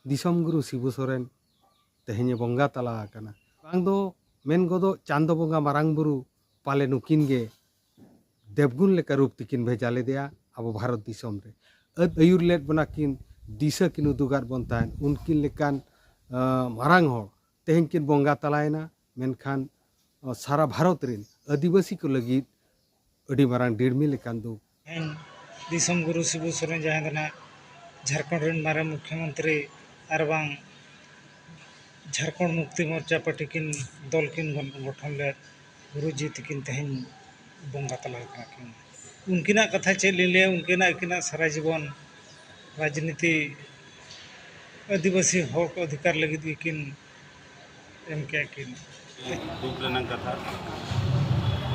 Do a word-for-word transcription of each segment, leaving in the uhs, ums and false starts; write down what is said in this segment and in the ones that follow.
ᱫᱤᱥᱚᱢ ᱜᱩᱨᱩ ᱥᱤᱵᱩ ᱥᱚᱨᱮᱱ ᱛᱮᱦᱮᱧᱮ ᱵᱚᱸᱜᱟ ᱛᱟᱞᱟ ᱟᱠᱟᱱᱟ᱾ ᱵᱟᱝ ᱫᱚ ᱢᱮᱱ ᱜᱚᱫᱚᱜ ᱪᱟᱸᱫᱚ ᱵᱚᱸᱜᱟ ᱢᱟᱨᱟᱝ ᱵᱩᱨᱩ ᱯᱟᱞᱮ ᱱᱩᱠᱤᱱ ᱜᱮ ᱫᱮᱵᱽᱜᱩᱱ ᱞᱮᱠᱟ ᱨᱩᱯ ᱛᱮᱠᱤᱱ ᱵᱷᱮᱡᱟ ᱞᱮᱫᱮᱭᱟ ᱟᱵᱚ ᱵᱷᱟᱨᱚᱛ ᱫᱤᱥᱚᱢ ᱨᱮ᱾ ᱟᱹᱫ ᱟᱹᱭᱩᱨ ᱞᱮᱫ ᱵᱚᱱᱟ ᱠᱤᱱ, ᱫᱤᱥᱟᱹ ᱠᱤᱱ ᱩᱫᱩᱜᱟᱫ ᱵᱚᱱ ᱛᱟᱦᱮᱸᱫ᱾ ᱩᱱᱠᱤᱱ ᱞᱮᱠᱟᱱ, ᱟᱸ, ᱢᱟᱨᱟᱝ ᱦᱚᱲ ᱛᱮᱦᱮᱧ ᱠᱤᱱ ᱵᱚᱸᱜᱟ ᱛᱟᱞᱟᱭᱮᱱᱟ, ᱢᱮᱱᱠᱷᱟᱱ, ᱟᱸ, ᱥᱟᱨᱟ ᱵᱷᱟᱨᱚᱛ ᱨᱮᱱ ᱟᱹᱫᱤᱵᱟᱹᱥᱤ ᱠᱚ ᱞᱟᱹᱜᱤᱫ ᱟᱹᱰᱤ ᱢᱟᱨᱟᱝ ᱰᱤᱲᱢᱤ ᱞᱮᱠᱟᱱ ᱫᱩᱠ᱾ ᱫᱤᱥᱚᱢ ᱜᱩᱨᱩ ᱥᱤᱵᱩ ᱥᱚᱨᱮᱱ, ᱡᱟᱦᱟᱸᱭ ᱫᱚ ᱱᱟᱜ ᱡᱷᱟᱲᱠᱷᱚᱸᱰ ᱨᱮᱱ ᱢᱟᱨᱟᱝ ᱢᱩᱠᱷᱭᱚᱢᱚᱱᱛᱨᱤ ᱟᱨ ᱵᱟᱝ ᱡᱷᱟᱲᱠᱷᱚᱸᱰ ᱢᱩᱠᱛᱤ ᱢᱳᱨᱪᱟ ᱯᱟᱨᱴᱤ ᱠᱤᱱ, ᱫᱚᱞ ᱠᱤᱱ ᱜᱚ-, ᱜᱚᱴᱷᱚᱱ ᱞᱮᱫ, ᱜᱩᱨᱩᱡᱤ ᱛᱤᱠᱤᱱ ᱛᱮᱦᱮᱧ ᱵᱚᱸᱜᱟ ᱛᱟᱞᱟ ᱟᱠᱟᱱᱟ ᱠᱤᱱ᱾ ᱩᱱᱠᱤᱱᱟᱜ ᱠᱟᱛᱷᱟ ᱪᱮᱫ ᱞᱤᱧ ᱞᱟᱹᱭᱟ, ᱩᱱᱠᱤᱱᱟᱜ, ᱟᱹᱠᱤᱱᱟᱜ ᱥᱟᱨᱟ ᱡᱤᱵᱚᱱ ᱨᱟᱡᱽᱱᱤᱛᱤ, ᱟᱹᱫᱤᱵᱟᱹᱥᱤ ᱦᱚᱠ ᱚᱫᱷᱤᱠᱟᱨ ᱞᱟᱹᱜᱤᱫ ᱜᱮᱠᱤᱱ ᱮᱢ ᱠᱮᱫ ᱠᱤᱱ᱾ ᱫᱩᱠ ᱨᱮᱱᱟᱜ ᱠᱟᱛᱷᱟ,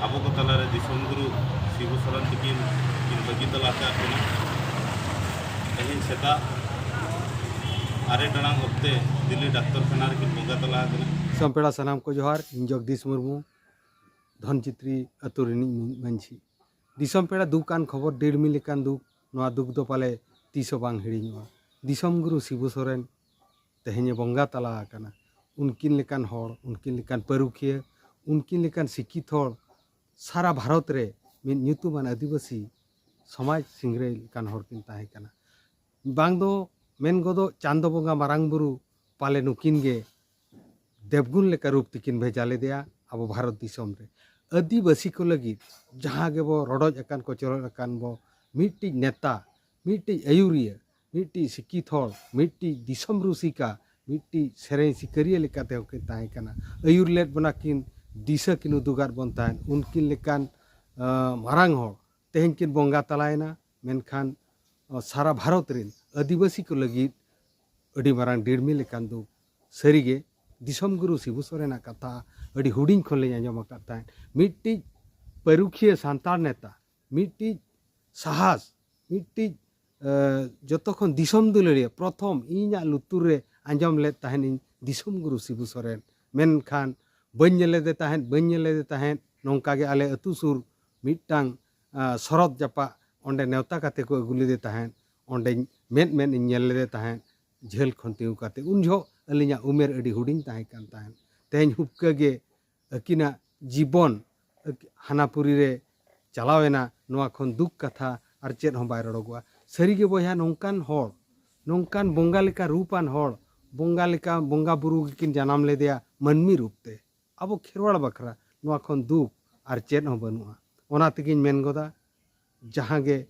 ᱟᱵᱚ ᱠᱚ ᱛᱟᱞᱟᱨᱮ ᱫᱤᱥᱚᱢ ᱜᱩᱨᱩ ᱥᱤᱵᱩ ᱥᱚᱨᱮᱱ ᱛᱤᱠᱤᱱ ᱠᱤᱱ ᱵᱟᱹᱜᱤ ᱛᱟᱞᱟ ᱟᱠᱟᱫ ᱵᱚᱱᱟ᱾ ᱛᱮᱦᱮᱧ ᱥᱮᱛᱟᱜ ᱟᱨᱮ ᱴᱟᱲᱟᱝ ᱚᱠᱛᱮ ᱫᱤᱞᱞᱤ ᱰᱟᱠᱛᱚᱨ ᱠᱷᱟᱱᱟ ᱨᱮᱠᱤᱱ ᱵᱚᱸᱜᱟ ᱛᱟᱞᱟ ᱟᱠᱟᱱᱟ᱾ ᱫᱤᱥᱚᱢ ᱯᱮᱲᱟ ᱥᱟᱱᱟᱢ ᱠᱚ ᱡᱚᱦᱟᱨ, ᱤᱧ ᱡᱚᱜᱽᱫᱤᱥ ᱢᱩᱨᱢᱩ, ᱫᱷᱚᱱᱪᱤᱛᱨᱤ ᱟᱹᱛᱩ ᱨᱤᱱᱤᱡ ᱢᱟᱹᱡᱷᱤ᱾ ᱫᱤᱥᱚᱢ ᱯᱮᱲᱟ, ᱫᱩᱠ ᱟᱱ ᱠᱷᱚᱵᱚᱨ, ᱰᱤᱲᱢᱤ ᱞᱮᱠᱟᱱ ᱫᱩᱠ, ᱱᱚᱣᱟ ᱫᱩᱠ ᱫᱚ ᱯᱟᱞᱮ ᱛᱤᱥ ᱦᱚᱸ ᱵᱟᱝ ᱦᱤᱲᱤᱧᱚᱜᱼᱟ᱾ ᱫᱤᱥᱚᱢ ᱜᱩᱨᱩ ᱥᱤᱵᱩ ᱥᱚᱨᱮᱱ ᱛᱮᱦᱮᱧᱮ ᱵᱚᱸᱜᱟ ᱛᱟᱞᱟ ᱟᱠᱟᱱᱟ᱾ ᱩᱱᱠᱤᱱ ᱞᱮᱠᱟᱱ ᱦᱚᱲ, ᱩᱱᱠᱤᱱ ᱞᱮᱠᱟᱱ ᱯᱟᱹᱨᱩᱠᱷᱤᱭᱟᱹ, ᱩᱱᱠᱤᱱ ᱞᱮᱠᱟᱱ ᱥᱤᱠᱠᱷᱤᱛ ᱦᱚᱲ ᱥᱟᱨᱟ ᱵᱷᱟᱨᱚᱛ ᱨᱮ ᱢᱤᱫ ᱧᱩᱛᱩᱢᱟᱱ ᱟᱹᱫᱤᱵᱟᱹᱥᱤ ᱥᱚᱢᱟᱡᱽ ᱥᱤᱝᱨᱟᱹᱭ ᱞᱮᱠᱟᱱ ᱦᱚᱲ ᱠᱤᱱ ᱛᱟᱦᱮᱸ ᱠᱟᱱᱟ᱾ ᱵᱟᱝ ᱫᱚ ᱢᱮᱱ ᱜᱚᱫᱚᱜ ᱪᱟᱸᱫᱚ ᱵᱚᱸᱜᱟ ᱢᱟᱨᱟᱝ ᱵᱩᱨᱩ ᱯᱟᱞᱮ ᱱᱩᱠᱤᱱ ᱜᱮ ᱫᱮᱵᱽᱜᱩᱱ ᱞᱮᱠᱟ ᱨᱩᱯ ᱛᱮᱠᱤᱱ ᱵᱷᱮᱡᱟ ᱞᱮᱫᱮᱭᱟ ᱟᱵᱚ ᱵᱷᱟᱨᱚᱛ ᱫᱤᱥᱚᱢ ᱨᱮ᱾ ᱟᱹᱫᱤᱵᱟᱹᱥᱤ ᱠᱚ ᱞᱟᱹᱜᱤᱫ ᱡᱟᱦᱟᱸ ᱜᱮᱵᱚ ᱨᱚᱰᱚᱡ ᱟᱠᱟᱱ, ᱠᱚᱪᱞᱚᱱ ᱟᱠᱟᱱ ᱵᱚ, ᱢᱤᱫᱴᱤᱡ ᱱᱮᱛᱟ, ᱢᱤᱫᱴᱤᱡ ᱟᱹᱭᱩᱨᱤᱭᱟᱹ, ᱢᱤᱫᱴᱤᱡ ᱥᱤᱠᱠᱷᱤᱛ ᱦᱚᱲ, ᱢᱤᱫᱴᱤᱡ ᱫᱤᱥᱚᱢ ᱨᱩᱥᱤᱠᱟ, ᱢᱤᱫᱴᱤᱡ ᱥᱮᱨᱮᱧ ᱥᱤᱠᱟᱹᱨᱤᱭᱟᱹ ᱞᱮᱠᱟᱛᱮ ᱦᱚᱸ ᱠᱤᱱ ᱛᱟᱦᱮᱸ ᱠᱟᱱᱟ᱾ ᱟᱹᱭᱩᱨ ᱞᱮᱫ ᱵᱚᱱᱟ ᱠᱤᱱ, ᱫᱤᱥᱟᱹ ᱠᱤᱱ ᱩᱫᱩᱜᱟᱫ ᱵᱚᱱ ᱛᱟᱦᱮᱸᱫ᱾ ᱩᱱᱠᱤᱱ ᱞᱮᱠᱟᱱ, ᱟᱸ, ᱢᱟᱨᱟᱝ ᱦᱚᱲ ᱛᱮᱦᱮᱧ ᱠᱤᱱ ᱵᱚᱸᱜᱟ ᱛᱟᱞᱟᱭᱮᱱᱟ, ᱢᱮᱱᱠᱷᱟᱱ, ᱟᱸ, ᱥᱟᱨᱟ ᱵᱷᱟᱨᱚᱛ ᱨᱮᱱ ᱟᱹᱫᱤᱵᱟᱹᱥᱤ ᱠᱚ ᱞᱟᱹᱜᱤᱫ ᱟᱹᱰᱤ ᱢᱟᱨᱟᱝ ᱰᱤᱲᱢᱤ ᱞᱮᱠᱟᱱ ᱫᱩᱠ᱾ ᱥᱟᱹᱨᱤᱜᱮ, ᱫᱤᱥᱚᱢ ᱜᱩᱨᱩ ᱥᱤᱵᱩ ᱥᱚᱨᱮᱱᱟᱜ ᱠᱟᱛᱷᱟ ᱟᱹᱰᱤ ᱦᱩᱰᱤᱧ ᱠᱷᱚᱱ ᱞᱤᱧ ᱟᱸᱡᱚᱢ ᱟᱠᱟᱫ ᱛᱟᱦᱮᱸᱫ᱾ ᱢᱤᱫᱴᱤᱡ ᱯᱟᱹᱨᱩᱠᱷᱤᱭᱟᱹ ᱥᱟᱱᱛᱟᱲ ᱱᱮᱛᱟ, ᱢᱤᱫᱴᱤᱡ ᱥᱟᱦᱟᱥ, ᱢᱤᱫᱴᱤᱡ, ᱮ, ᱡᱚᱛᱚ ᱠᱷᱚᱱ ᱫᱤᱥᱚᱢ ᱫᱩᱞᱟᱹᱲᱤᱭᱟᱹ, ᱯᱨᱚᱛᱷᱚᱢ ᱤᱧᱟᱹᱜ ᱞᱩᱛᱩᱨ ᱨᱮ ᱟᱸᱡᱚᱢ ᱞᱮᱫ ᱛᱟᱦᱮᱸᱫ ᱤᱧ ᱫᱤᱥᱚᱢ ᱜᱩᱨᱩ ᱥᱤᱵᱩ ᱥᱚᱨᱮᱱ᱾ ᱢᱮᱱᱠᱷᱟᱱ ᱵᱟᱹᱧ ᱧᱮᱞ ᱞᱮᱫᱮ ᱛᱟᱦᱮᱸᱫ, ᱵᱟᱹᱧ ᱧᱮᱞ ᱞᱮᱫᱮ ᱛᱟᱦᱮᱸᱫ᱾ ᱱᱚᱝᱠᱟ ᱜᱮ ᱟᱞᱮ ᱟᱹᱛᱩ ᱥᱩᱨ ᱢᱤᱫᱴᱟᱝ, ᱟ, ᱥᱚᱨᱚᱛ ᱡᱟᱯᱟᱜ, ᱚᱸᱰᱮ ᱱᱮᱣᱛᱟ ᱠᱟᱛᱮ ᱠᱚ ᱟᱹᱜᱩ ᱞᱮᱫᱮ ᱛᱟᱦᱮᱸᱫ᱾ ᱚᱸᱰᱮᱧ ᱢᱮᱫ ᱢᱮᱫ ᱤᱧ ᱧᱮᱞ ᱞᱮᱫᱮ ᱛᱟᱦᱮᱸᱫ᱾ ᱡᱷᱟᱹᱞ ᱠᱷᱚᱱ ᱛᱤᱸᱜᱩ ᱠᱟᱛᱮ᱾ ᱩᱱ ᱡᱚᱦᱚᱜ ᱟᱹᱞᱤᱧᱟᱜ ᱩᱢᱮᱨ ᱟᱹᱰᱤ ᱦᱩᱰᱤᱧ ᱛᱟᱦᱮᱸ ᱠᱟᱱ ᱛᱟᱦᱮᱸᱫ᱾ ᱛᱮᱦᱮᱧ ᱦᱩᱯᱠᱟᱹ ᱜᱮ ᱟᱹᱠᱤᱱᱟᱜ ᱡᱤᱵᱚᱱ ᱟᱹᱠ-, ᱦᱟᱱᱟᱯᱩᱨᱤ ᱨᱮ ᱪᱟᱞᱟᱣᱮᱱᱟ᱾ ᱱᱚᱣᱟ ᱠᱷᱚᱱ ᱫᱩᱠ ᱠᱟᱛᱷᱟ ᱟᱨ ᱪᱮᱫ ᱦᱚᱸ ᱵᱟᱭ ᱨᱚᱲᱚᱜᱚᱜᱼᱟ᱾ ᱥᱟᱹᱨᱤᱜᱮ ᱵᱚᱭᱦᱟ, ᱱᱚᱝᱠᱟᱱ ᱦᱚᱲ, ᱱᱚᱝᱠᱟᱱ ᱵᱚᱸᱜᱟ ᱞᱮᱠᱟ ᱨᱩᱯᱟᱱ ᱦᱚᱲ, ᱵᱚᱸᱜᱟ ᱞᱮᱠᱟ ᱵᱚᱸᱜᱟ ᱵᱩᱨᱩ ᱜᱮᱠᱤᱱ ᱡᱟᱱᱟᱢ ᱞᱮᱫᱮᱭᱟ ᱢᱟᱹᱱᱢᱤ ᱨᱩᱯ ᱛᱮ᱾ ᱟᱵᱚ ᱠᱷᱮᱨᱣᱟᱲ ᱵᱟᱠᱷᱨᱟ ᱱᱚᱣᱟ ᱠᱷᱚᱱ ᱫᱩᱠ ᱟᱨ ᱪᱮᱫ ᱦᱚᱸ ᱵᱟᱹᱱᱩᱜᱼᱟ᱾ ᱚᱱᱟ ᱛᱮᱜᱤᱧ ᱢᱮᱱ ᱜᱚᱫᱟ, ᱡᱟᱦᱟᱸ ᱜᱮ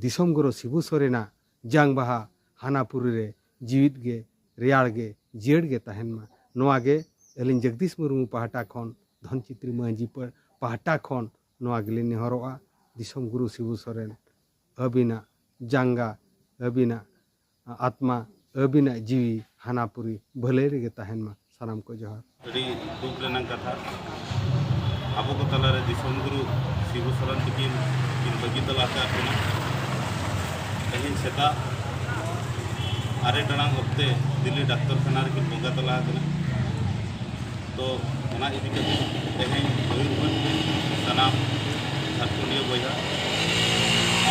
ᱫᱤᱥᱚᱢ ᱜᱩᱨᱩ ᱥᱤᱵᱩ ᱥᱚᱨᱮᱱᱟᱜ ᱡᱟᱝ ᱵᱟᱦᱟ ᱦᱟᱱᱟᱯᱩᱨᱤ ᱨᱮ ᱡᱤᱣᱤᱫ ᱜᱮ, ᱨᱮᱭᱟᱲ ᱜᱮ, ᱡᱤᱭᱟᱹᱲ ᱜᱮ ᱛᱟᱦᱮᱱ ᱢᱟ᱾ ᱱᱚᱣᱟ ᱜᱮ ᱟᱹᱞᱤᱧ ᱡᱚᱜᱽᱫᱤᱥ ᱢᱩᱨᱢᱩ ᱯᱟᱦᱴᱟ ᱠᱷᱚᱱ, ᱫᱷᱚᱱᱪᱤᱛᱨᱤ ᱢᱟᱹᱡᱷᱤ ᱯᱟ-, ᱯᱟᱦᱴᱟ ᱠᱷᱚᱱ ᱱᱚᱣᱟ ᱜᱮᱞᱤᱧ ᱱᱮᱦᱚᱨᱚᱜᱼᱟ᱾ ᱫᱤᱥᱚᱢ ᱜᱩᱨᱩ ᱥᱤᱵᱩ ᱥᱚᱨᱮᱱ, ᱟᱹᱵᱤᱱᱟᱜ ᱡᱟᱸᱜᱟ, ᱟᱹᱵᱤᱱᱟᱜ ᱟᱛᱢᱟ, ᱟᱹᱵᱤᱱᱟᱜ ᱡᱤᱣᱤ ᱦᱟᱱᱟᱯᱩᱨᱤ ᱵᱷᱟᱹᱞᱟᱹᱭ ᱨᱮᱜᱮ ᱛᱟᱦᱮᱱ ᱢᱟ᱾ ᱥᱟᱱᱟᱢ ᱠᱚ ᱡᱚᱦᱟᱨ᱾ ᱟᱹᱰᱤ ᱫᱩᱠ ᱨᱮᱱᱟᱜ ᱠᱟᱛᱷᱟ, ᱟᱵᱚ ᱠᱚ ᱛᱟᱞᱟᱨᱮ ᱫᱤᱥᱚᱢ ᱜᱩᱨᱩ ᱥᱤᱵᱩ ᱥᱚᱨᱮᱱ ᱛᱤᱠᱤᱱ ᱠᱤᱱ ᱵᱟᱹᱜᱤ ᱛᱟᱞᱟ ᱟᱠᱟᱫ ᱵᱚᱱᱟ᱾ ᱛᱮᱦᱮᱧ ᱥᱮᱛᱟᱜ ᱟᱨᱮ ᱴᱟᱲᱟᱝ ᱚᱠᱛᱮ ᱫᱤᱞᱞᱤ ᱰᱟᱠᱛᱚᱨ ᱠᱷᱟᱱᱟ ᱨᱮᱠᱤᱱ ᱵᱚᱸᱜᱟ ᱛᱟᱞᱟ ᱟᱠᱟᱱᱟ᱾ ᱛᱚ, ᱚᱱᱟ ᱤᱫᱤ ᱠᱟᱛᱮ ᱛᱮᱦᱮᱧ ᱢᱚᱭᱩᱨᱵᱷᱚᱸᱡᱽ ᱨᱮᱱ ᱥᱟᱱᱟᱢ ᱡᱷᱟᱲᱠᱷᱚᱸᱰᱤᱭᱟᱹ ᱵᱚᱭᱦᱟ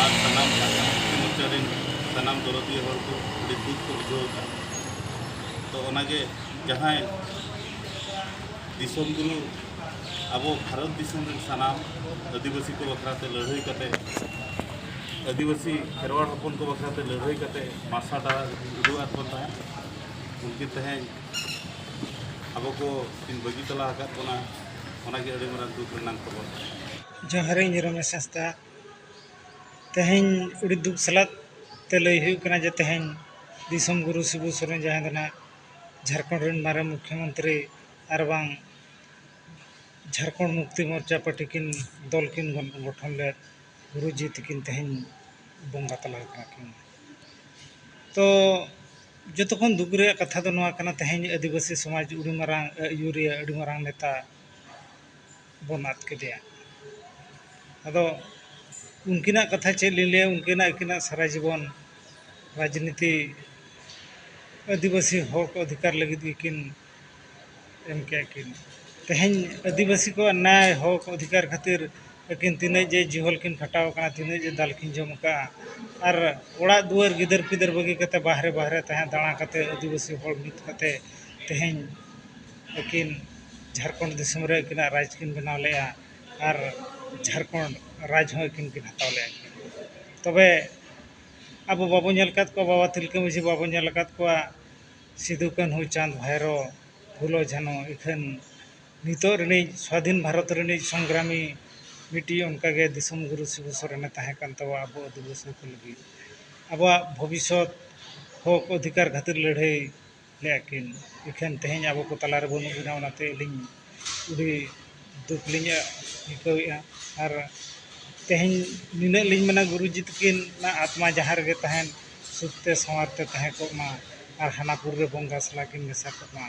ᱟᱨ ᱥᱟᱱᱟᱢ ᱡᱷᱟᱲᱠᱷᱚᱸᱰ ᱢᱩᱠᱛᱤ ᱢᱳᱨᱪᱟ ᱨᱮᱱ ᱥᱟᱱᱟᱢ ᱫᱚᱨᱚᱫᱤᱭᱟᱹ ᱦᱚᱲ ᱠᱚ ᱟᱹᱰᱤ ᱫᱩᱠ ᱠᱚ ᱵᱩᱡᱷᱟᱹᱣ ᱮᱫᱟ᱾ ᱛᱚ, ᱚᱱᱟᱜᱮ ᱡᱟᱦᱟᱸᱭ ᱫᱤᱥᱚᱢ ᱜᱩᱨᱩ ᱟᱵᱚ ᱵᱷᱟᱨᱚᱛ ᱫᱤᱥᱚᱢ ᱨᱮᱱ ᱥᱟᱱᱟᱢ ᱟᱹᱫᱤᱵᱟᱹᱥᱤ ᱠᱚ ᱵᱟᱠᱷᱨᱟ ᱛᱮ ᱞᱟᱹᱲᱦᱟᱹᱭ ᱠᱟᱛᱮ, ᱟᱹᱫᱤᱵᱟᱹᱥᱤ ᱠᱷᱮᱨᱣᱟᱲ ᱦᱚᱯᱚᱱ ᱠᱚ ᱵᱟᱠᱷᱨᱟ ᱛᱮ ᱞᱟᱹᱲᱦᱟᱹᱭ ᱠᱟᱛᱮ ᱢᱟᱨᱥᱟᱞ ᱰᱟᱦᱟᱨ ᱩᱫᱩᱜ ᱟᱫ ᱵᱚᱱ ᱛᱟᱦᱮᱸᱫ, ᱩᱱᱠᱤᱱ ᱛᱮᱦᱮᱧ ᱟᱵᱚ ᱠᱚ ᱠᱤᱱ ᱵᱟᱹᱜᱤ ᱛᱟᱞᱟ ᱟᱠᱟᱫ ᱵᱚᱱᱟ᱾ ᱚᱱᱟᱜᱮ ᱟᱹᱰᱤ ᱢᱟᱨᱟᱝ ᱫᱩᱠ ᱨᱮᱱᱟᱜ ᱠᱷᱚᱵᱚᱨ᱾ ᱡᱚᱦᱟᱨ, ᱤᱧ ᱨᱚᱢᱮᱥ ᱦᱟᱸᱥᱫᱟ᱾ ᱛᱮᱦᱮᱧ ᱟᱹᱰᱤ ᱫᱩᱠ ᱥᱟᱞᱟᱜ ᱛᱮ ᱞᱟᱹᱭ ᱦᱩᱭᱩᱜ ᱠᱟᱱᱟ ᱡᱮ ᱛᱮᱦᱮᱧ ᱫᱤᱥᱚᱢ ᱜᱩᱨᱩ ᱥᱤᱵᱩ ᱥᱚᱨᱮᱱ, ᱡᱟᱦᱟᱸᱭ ᱫᱚ ᱱᱟᱜ ᱡᱷᱟᱲᱠᱷᱚᱸᱰ ᱨᱮᱱ ᱢᱟᱨᱮ ᱢᱩᱠᱷᱭᱚᱢᱚᱱᱛᱨᱤ ᱟᱨ ᱵᱟᱝ ᱡᱷᱟᱲᱠᱷᱚᱸᱰ ᱢᱩᱠᱛᱤ ᱢᱳᱨᱪᱟ ᱯᱟᱨᱴᱤ ᱠᱤᱱ, ᱫᱚᱞ ᱠᱤᱱ ᱜᱚ-, ᱜᱚᱴᱷᱚᱱ ᱞᱮᱫ, ᱜᱩᱨᱩᱡᱤ ᱛᱤᱠᱤᱱ ᱛᱮᱦᱮᱧ ᱵᱚᱸᱜᱟ ᱛᱟᱞᱟ ᱟᱠᱟᱱᱟ ᱠᱤᱱ᱾ ᱛᱚ, ᱡᱚᱛᱚ ᱠᱷᱚᱱ ᱫᱩᱠ ᱨᱮᱭᱟᱜ ᱠᱟᱛᱷᱟ ᱫᱚ ᱱᱚᱣᱟ ᱠᱟᱱᱟ, ᱛᱮᱦᱮᱧ ᱟᱹᱫᱤᱵᱟᱹᱥᱤ ᱥᱚᱢᱟᱡᱽ ᱟᱹᱰᱤ ᱢᱟᱨᱟᱝ ᱟᱹᱭᱩᱨᱤᱭᱟᱹ, ᱟᱹᱰᱤ ᱢᱟᱨᱟᱝ ᱱᱮᱛᱟ ᱵᱚᱱ ᱟᱫ ᱠᱮᱫᱮᱭᱟ᱾ ᱟᱫᱚ ᱩᱱᱠᱤᱱᱟᱜ ᱠᱟᱛᱷᱟ ᱪᱮᱫ ᱞᱤᱧ ᱞᱟᱹᱭᱟ, ᱩᱱᱠᱤᱱᱟᱜ, ᱟᱹᱠᱤᱱᱟᱜ ᱥᱟᱨᱟ ᱡᱤᱵᱚᱱ ᱨᱟᱡᱽᱱᱤᱛᱤ, ᱟᱹᱫᱤᱵᱟᱹᱥᱤ ᱦᱚᱠ ᱚᱫᱷᱤᱠᱟᱨ ᱞᱟᱹᱜᱤᱫ ᱜᱮᱠᱤᱱ ᱮᱢ ᱠᱮᱜᱼᱟ ᱠᱤᱱ᱾ ᱛᱮᱦᱮᱧ ᱟᱹᱫᱤᱵᱟᱹᱥᱤ ᱠᱚᱣᱟᱜ ᱱᱟᱭ ᱦᱚᱠ ᱚᱫᱷᱤᱠᱟᱨ ᱠᱷᱟᱹᱛᱤᱨ ᱟᱹᱠᱤᱱ ᱛᱤᱱᱟᱹᱜ ᱡᱮ ᱡᱤᱦᱚᱞ ᱠᱤᱱ ᱠᱷᱟᱴᱟᱣ ᱟᱠᱟᱱᱟ, ᱛᱤᱱᱟᱹᱜ ᱡᱮ ᱫᱟᱞ ᱠᱤᱱ ᱡᱚᱢ ᱟᱠᱟᱫᱼᱟ, ᱟᱨ ᱚᱲᱟᱜ ᱫᱩᱣᱟᱹᱨ ᱜᱤᱫᱟᱹᱨ ᱯᱤᱫᱟᱹᱨ ᱵᱟᱹᱜᱤ ᱠᱟᱛᱮ, ᱵᱟᱦᱨᱮ ᱵᱟᱦᱨᱮ ᱛᱟᱦᱮᱸ ᱫᱟᱬᱟ ᱠᱟᱛᱮ, ᱟᱹᱫᱤᱵᱟᱹᱥᱤ ᱦᱚᱲ ᱢᱤᱫ ᱠᱟᱛᱮ ᱛᱮᱦᱮᱧ ᱟᱹᱠᱤᱱ ᱡᱷᱟᱲᱠᱷᱚᱸᱰ ᱫᱤᱥᱚᱢ ᱨᱮ ᱟᱹᱠᱤᱱᱟᱜ ᱨᱟᱡᱽ ᱠᱤᱱ ᱵᱮᱱᱟᱣ ᱞᱮᱫᱼᱟ ᱟᱨ ᱡᱷᱟᱲᱠᱷᱚᱸᱰ ᱨᱟᱡᱽ ᱦᱚᱸ ᱟᱹᱠᱤᱱ ᱠᱤᱱ ᱦᱟᱛᱟᱣ ᱞᱮᱫᱼᱟ᱾ ᱛᱚᱵᱮ ᱟᱵᱚ ᱵᱟᱵᱚ ᱧᱮᱞ ᱟᱠᱟᱫ ᱠᱚᱣᱟ, ᱵᱟᱵᱟ ᱛᱤᱞᱠᱟᱹ ᱢᱟᱹᱡᱷᱤ ᱵᱟᱵᱚ ᱧᱮᱞ ᱟᱠᱟᱫ ᱠᱚᱣᱟ, ᱥᱤᱫᱩ ᱠᱟᱹᱱᱦᱩ ᱪᱟᱸᱫᱽ ᱵᱷᱟᱭᱨᱳ ᱯᱷᱩᱞᱳ ᱡᱷᱟᱱᱳ, ᱤᱠᱷᱟᱹᱱ ᱱᱤᱛᱚᱜ ᱨᱤᱱᱤᱡ ᱥᱣᱟᱫᱷᱤᱱ ᱵᱷᱟᱨᱚᱛ ᱨᱤᱱᱤᱡ ᱥᱚᱝᱜᱨᱟᱢᱤ ᱢᱤᱫᱴᱤᱡ ᱚᱱᱠᱟᱜᱮ ᱫᱤᱥᱚᱢ ᱜᱩᱨᱩ ᱥᱤᱵᱩ ᱥᱚᱨᱮᱱᱮ ᱛᱟᱦᱮᱸ ᱠᱟᱱ ᱛᱟᱵᱚᱣᱟ ᱟᱵᱚ ᱟᱹᱫᱤᱵᱟᱹᱥᱤ ᱠᱚ ᱞᱟᱹᱜᱤᱫ᱾ ᱟᱵᱚᱣᱟᱜ ᱵᱷᱚᱵᱤᱥᱥᱚᱛ ᱦᱚᱠ ᱚᱫᱷᱤᱠᱟᱨ ᱠᱷᱟᱹᱛᱤᱨ ᱞᱟᱹᱲᱦᱟᱹᱭ ᱞᱮᱫᱼᱟ ᱠᱤᱱ᱾ ᱤᱠᱷᱟᱹᱱ ᱛᱮᱦᱮᱧ ᱟᱵᱚ ᱠᱚ ᱛᱟᱞᱟᱨᱮ ᱵᱟᱹᱱᱩᱜ ᱵᱤᱱᱟ, ᱚᱱᱟᱛᱮ ᱟᱹᱞᱤᱧ ᱟᱹᱰᱤ ᱫᱩᱠ ᱞᱤᱧ ᱟᱹᱭᱠᱟᱹᱣᱮᱫᱼᱟ᱾ ᱟᱨ ᱛᱮᱦᱮᱧ ᱱᱤᱱᱟᱹᱜ ᱞᱤᱧ ᱢᱮᱱᱟ, ᱜᱩᱨᱩᱡᱤ ᱛᱟᱹᱠᱤᱱᱟᱜ ᱟᱛᱢᱟ ᱡᱟᱦᱟᱸ ᱨᱮᱜᱮ ᱛᱟᱦᱮᱱ, ᱥᱩᱠ ᱛᱮ ᱥᱟᱶᱟᱨ ᱛᱮ ᱛᱟᱦᱮᱸ ᱠᱚᱜ ᱢᱟ, ᱟᱨ ᱦᱟᱱᱟᱯᱩᱨ ᱨᱮ ᱵᱚᱸᱜᱟ ᱥᱟᱞᱟᱜ ᱠᱤᱱ ᱢᱮᱥᱟ ᱠᱚᱜ ᱢᱟ,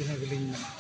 ᱤᱱᱟᱹ ᱜᱮᱞᱤᱧ ᱢᱮᱱᱟ᱾